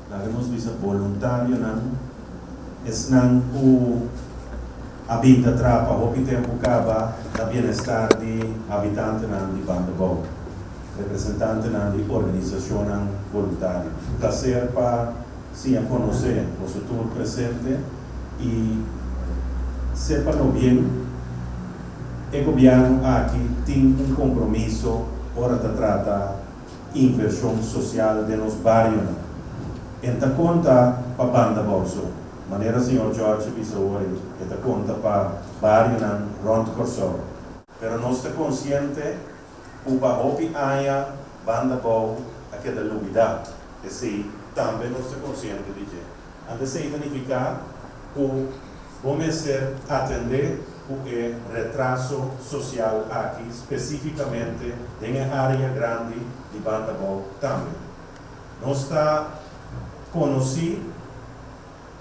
Laga nos bisa boluntarionan, esnan ku a bin ta traha pa hopi tempu kaba na bienestar di habitantenan di Banda Bou, representantenan di organisashonnan boluntario. Un plaser pa siña konosé boso tur presente i sepa no bien e gobièrnu aki tin un kompromiso ora ta trata invershon sosial den nos barionan. En ta konta pa Banda Bou so. Manera señor George a bisa awor e ta konta pa barionan rònt Kòrsou. Pero nos ta konsiente ku pa hopi aña Banda Bou a keda lubidá. Esei tambe nos ta konsiente di dje. Anto esei ta nifiká ku bo mester atendé ku e retraso sosial aki spesífikamente den e área grandi di Banda Bou tambe. Nos ta konosí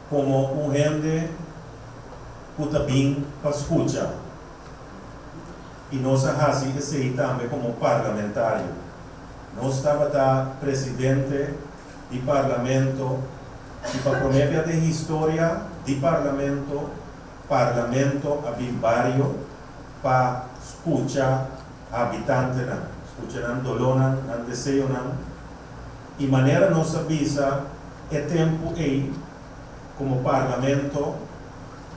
komo un hende ku ta bin pa skucha i nos a hasi esei tambe komo parlamentario. Nos tabata presidente di Parlamento i pa promé bia den historia di Parlamento, Parlamento a bin bario pa skucha habitantenan, skucha nan dolónan, nan deseonan i manera nos a bisa e tempu ei komo Parlamento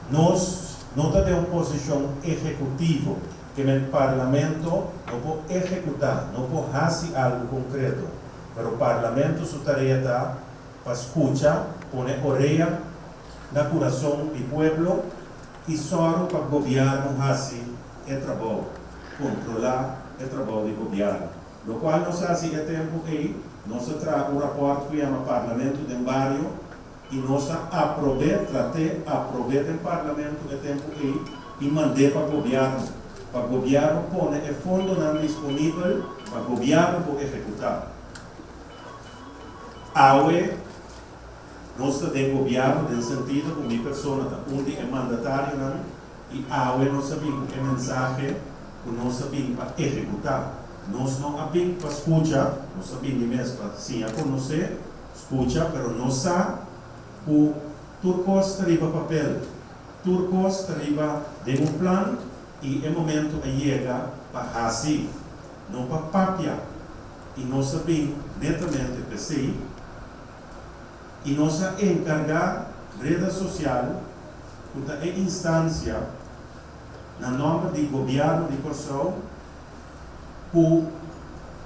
nos no ta den un posishon ehekutivo, ke men Parlamento no por ehekutá, no por hasi algu konkreto. Pero Parlamento su tarea ta pa skucha, pone orea na kurason di pueblo i sòru pa gobièrnu hasi e trabou, kontrolá e trabou di gobièrnu. Lokual nos hasi e tempu ei, nos a traha un rapòrt ku yama Parlamento den Bario i nos a aprob'é, trat'é, aprob'é den Parlamento e tempu ei i mand'é pa gobièrnu, pa gobièrnu pone e fondonan disponibel pa gobièrnu por ehekutá. Awe nos ta den gobièrnu den sentido ku mi persona ta un di e mandatarionan i awe nos a bin ku e mensahe ku nos a bin pa ehekutá. Nos no a bin pa skucha, nos a bini mes pa siña konosé, skucha, pero nos sa ku tur kos ta riba papel, tur kos ta riba den un plan i e momento a yega pa hasi, no pa papia. I nos a bin netamente p'esei i nos a enkargá Reda Sosial ku ta e instansia na nòmber di Gobièrnu di Kòrsou ku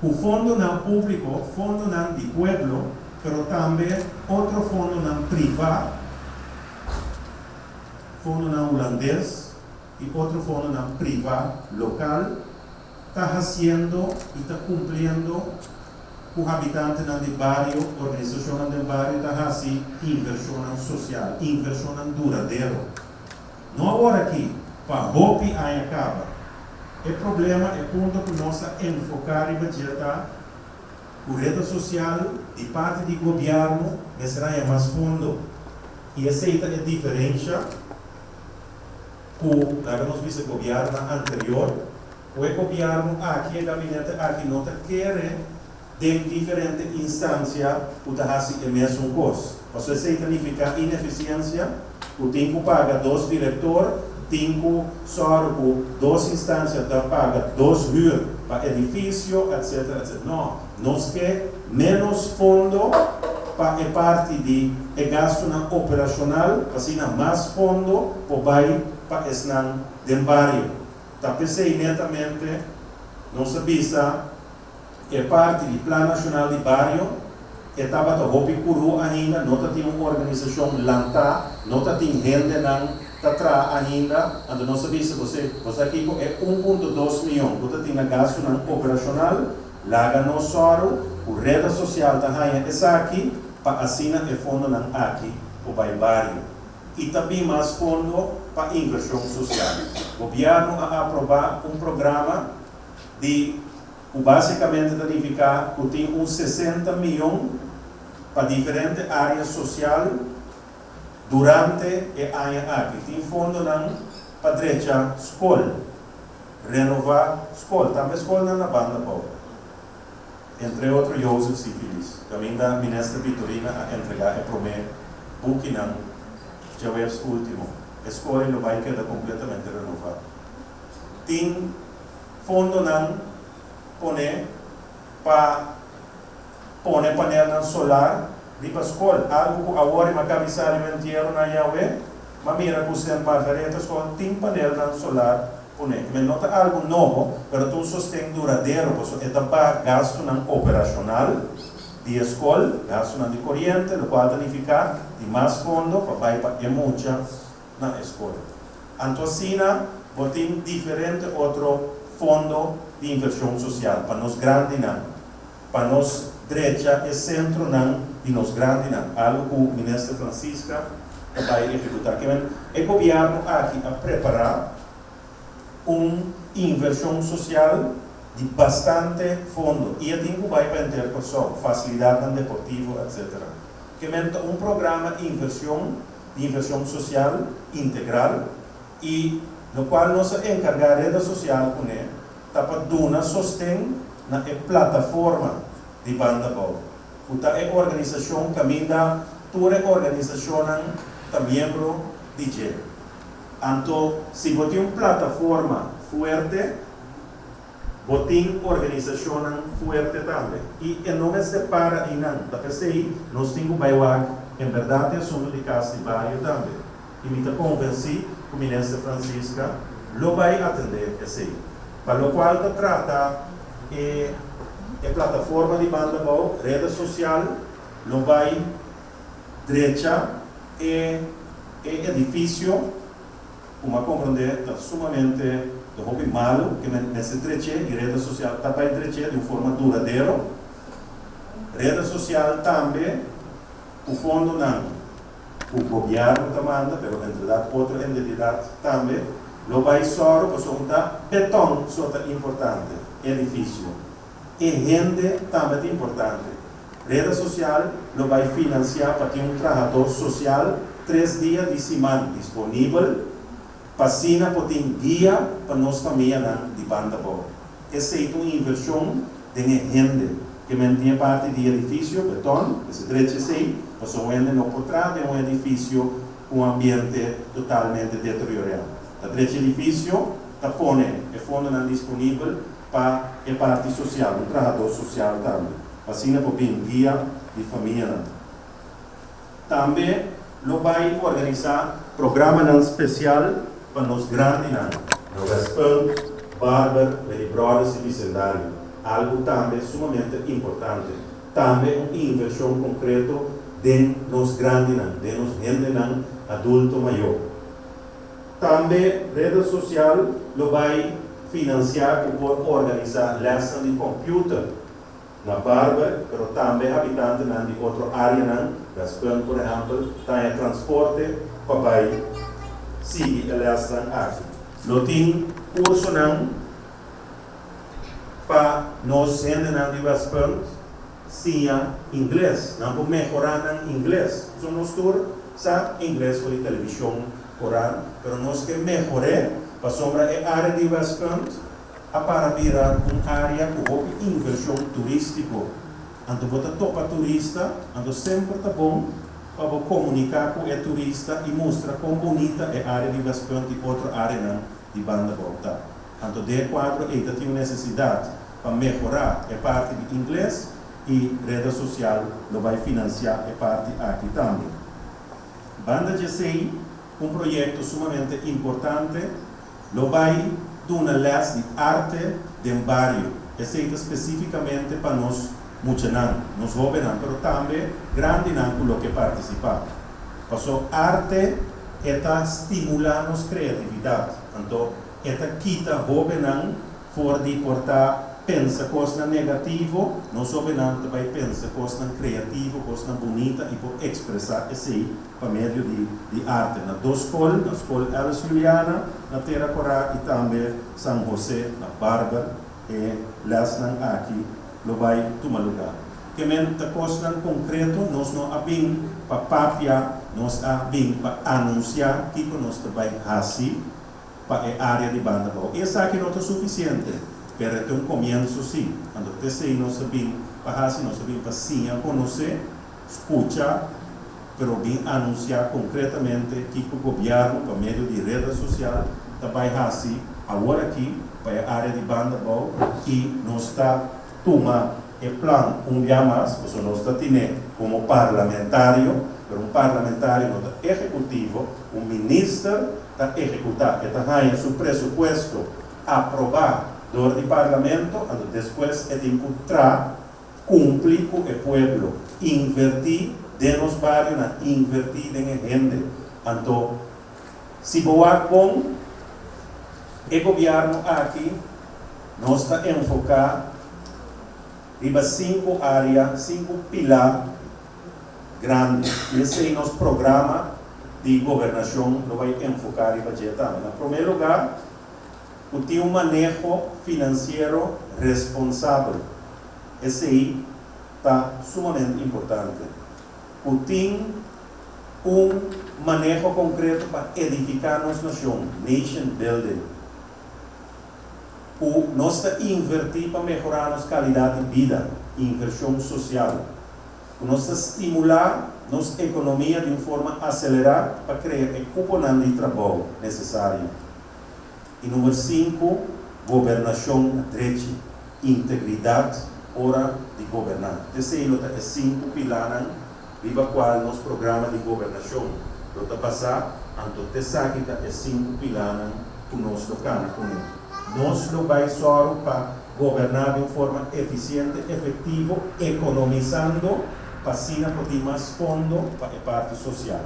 ku fondonan públiko, fondonan di pueblo, pero tambe otro fondonan privá, fondonan hulandes i otro fondonan privá lokal ta hasiendo i ta kumpliendo ku habitantenan di bario, organisashonnan den bario ta hasi invershonnan sosial, invershonnan duradero. No awor aki, pa hopi aña kaba. E problema, e punto ku nos a enfoká riba dje ta ku Reda Sosial di parti di gobièrnu mester haña mas fondo i esei ta e diferensha ku laga nos bisa gobièrnunan anterior ku e gobièrnu aki, e gabinete aki no ta kere den diferente instansia ku ta hasi e mesun kos. Pasobra esei ta nifiká inefisiensia, ku tin ku paga dos direktor, tin ku sòru ku dos instansia ta paga dos hür pa edifisio, etsetera, etsetera. No, nos ke ménos fondo pa e parti di e gastunan operashonal, pa asina mas fondo por bai pa esnan den bario. Ta p'esei netamente nos a bisa e parti di Plan Nashonal di Bario, e tabata hopi kurú ainda, no ta tin un organisashon lantá, no ta tin hendenan ta traha ainda, anto nos a bisa bosé, bo sa kiko, e 1.2 mion ku ta tin na gastunan operashonal, laga nos sòru ku Reda Sosial ta haña esaki pa asina e fondonan aki por bai bario. I ta bin mas fondo pa invershon sosial. Gobièrnu a aprobá un programa di ku básikamente ta nifiká ku tin un 60 mion pa diferente área sosial durante e aña aki. Tin fondonan pa drecha skol, renová skol, tambe skolnan na Banda Bou. Entre otro Jozef Sifilis, kaminda Minister Bitorina a entregá e promé bukinan djaweps último. E skol ei lo bai keda kompletamente renová. Tin fondonan poné pa pone panelnan solar riba skol, algu ku awor i m'a kabi sali un entiero na Yahweh, m'a mira ku Sint Margaretha skol tin panelnan solar poné. Kimen no ta algu nobo, pero ta un sosten duradero, pasobra e ta baha gastunan operashonal di e skol, gastunan di koriente, lokual ta nifiká di mas fondo pa bai pa e mucha na e skol. Anto asina bo tin diferente otro fondo di invershon sosial pa nos grandinan, pa nos drecha e sentronan di nos grandinan, algu ku Minister Francisca ta bai ehekutá. Kimen e gobièrnu aki a prepará un invershon sosial di bastante fondo i e tin ku bai pa henter Kòrsou, fasilidatnan deportivo etc. Kimen ta un programa invershon di invershon sosial integral i lokual nos a enkargá Reda Sosial kuné ta pa duna sosten na e plataforma di Banda Bou, ku ta e organisashon kaminda tur e organisashonnan ta miembro di dje. Anto si bo tin un plataforma fuerte, Bo tin organisashonnan fuerte tambe i e no mester para einan. Ta p'esei nos tin ku bai wak en bèrdat e asuntu di kas di bario tambe. I mi ta konvensí ku Minister Francisca lo bai atendé esei. Pa lokual ta trata e e plataforma di Banda Bou, Reda Sosial lo bai drecha e e edifisio. Ku m'a komprondé ta sumamente ta hopi malu ke men mester dreché i reda sosial ta bai dreché di un forma duradero. Reda sosial tambe ku fondonan ku gobièrnu ta manda pero en realdat otro ententidat tambe lo bai sòru pasobra un ta betòn so ta importante, edifisio. E hende tambe ta importante. Reda sosial lo bai finansiá pa tin un trahadó sosial tres dia di siman disponibel pa asina por tin guia pa nos famianan di banda bou. Esei ta un invershon den e hende. Ke men tin e parti di edifisio, beton, mester drecha esei, pasobra un hende no por traha den un edifisio ku un ambiente totalmente deteriorá. Ta drecha edifisio, ta pone e fondonan disponibel pa e parti sosial, un trahadó sosial tambe, pa asina por bin guia di famianan. Tambe lo bai organisá programanan spesial pa nos grandinan na Westpunt, Barber, Willibrordus i bisendario, algu tambe sumamente importante. Tambe un invershon konkreto den nos grandinan, den nos hendenan adulto mayó. Tambe Reda Sosial lo bai finansiá ku por organisá lèsnan di kòmpiuter na Barber, pero tambe habitantenan di otro áreanan, Westpunt por ehèmpel, ta haña transporte pa bai sigui e lèsnan aki. Lo tin kursonan pa nos hendenan di Westpunt siña ingles, nan por mehorá nan ingles. Pasobra nos tur sa ingles for di televishon, koran, pero nos ke mehor'é pasobra e área di Westpunt a para bira un área ku hopi invershon turístiko. Anto bo ta topa turista, anto semper ta bon pa bo komuniká ku e turista i mustra kon bunita e área di Westpunt i otro áreanan di banda bou ta. Anto den e kuadro ei ta tin un nesesidat pa mehorá e parti di ingles i Reda Sosial lo bai finansiá e parti aki tambe. Banda di esei, un proyekto sumamente importante lo bai duna lès di arte den bario. Esei ta spesífikamente pa nos muchanan, nos hóbennan, pero tambe grandinan ku lo ke partisipá. Paso arte e ta stimulá nos kreatividat. Anto e ta kita hóbennan for di por ta pensa kosnan negativo, nos hóbennan ta bai pensa kosnan kreativo, kosnan bunita i por ekspresá esei pa medio di di arte. Na dos skol, na Skol Alice Juliana na Tera Korá i tambe San Jose na Barber e lèsnan aki lo bai tuma lugá. Ke men ta kosnan konkreto, nos no a bin pa papia, nos a bin pa anunsiá kiko nos ta bai hasi pa e área di banda bou. I esaki no ta sufisiente, pero e ta un komienso sí. Anto p'esei nos a bin pa hasi, nos a bin pa siña konosé, skucha, pero bin anunsiá konkretamente kiko gobièrnu pa medio di Reda Sosial ta bai hasi awor aki pa e área di Banda Bou i nos ta tuma e plan un bia mas, pasobra nos ta tine komo parlamentario, pero un parlamentario no ta ehekutivo, un minister ta ehekutá, e ta haña su presupuesto aprobá dor di parlamento, anto despues e tin ku tra kumpli ku e pueblo, invertí den nos barionan, invertí den e hende. Anto si bo wak bon e gobièrnu aki nos ta enfoká riba sinku área, sinku pilá grandi i esei nos programa di gobernashon lo bai enfoká riba dje tambe. Na promé lugá ku tin un maneho finansiero responsabel, esei ta sumamente importante. Ku tin un maneho konkreto pa edifiká nos nashon, nation building. Ku nos ta invertí pa mehorá nos kalidat di bida, invershon sosial. Ku nos ta stimulá nos ekonomia di un forma aselerá pa krea e kuponan di trabou nesesario. I number sinku, gobernashon drechi, integridat ora di goberná. Esei lo ta e sinku pilánan riba kual nos programa di gobernashon lo ta basá, anto t'esaki ta e sinku pilánan ku nos lo kana kuné. Nos lo bai sòru pa goberná di un forma efisiente, efektivo, ekonomisando pa asina por tin mas fondo pa e parti sosial.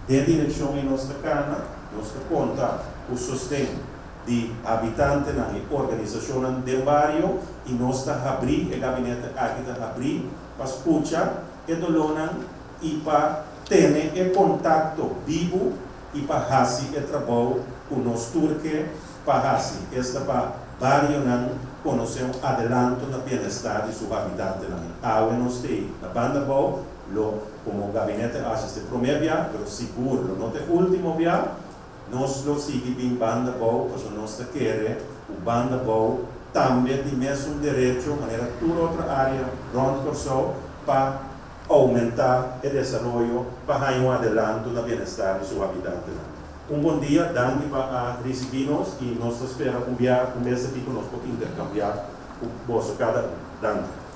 Den direkshon ei nos ta kana, nos ta konta ku sosten di habitantenan i organisashonnan den bario i nos ta habrí, e gabinete aki ta habrí pa skucha e dolónan i pa tene e kontakto bibu i pa hasi e trabou ku nos tur ke pa hasi, esta pa barionan konosé un adelanto na bienestar di su habitantenan. Awe nos t'ei na Banda Bou, lo komo gabinete hasi este promé bia, pero sigur lo no ta e último bia. Nos lo sigui bin Banda Bou pasobra nos ta kere ku Banda Bou tambe tin mesun derecho manera tur otro área rònt Kòrsou pa oumentá e desaroyo pa haña un adelanto na bienestar di su habitantenan. Un bon dia, danki pa a risibí nos i nos ta spera un bia un bes aki ku nos por interkambiá ku boso kada un. Danki.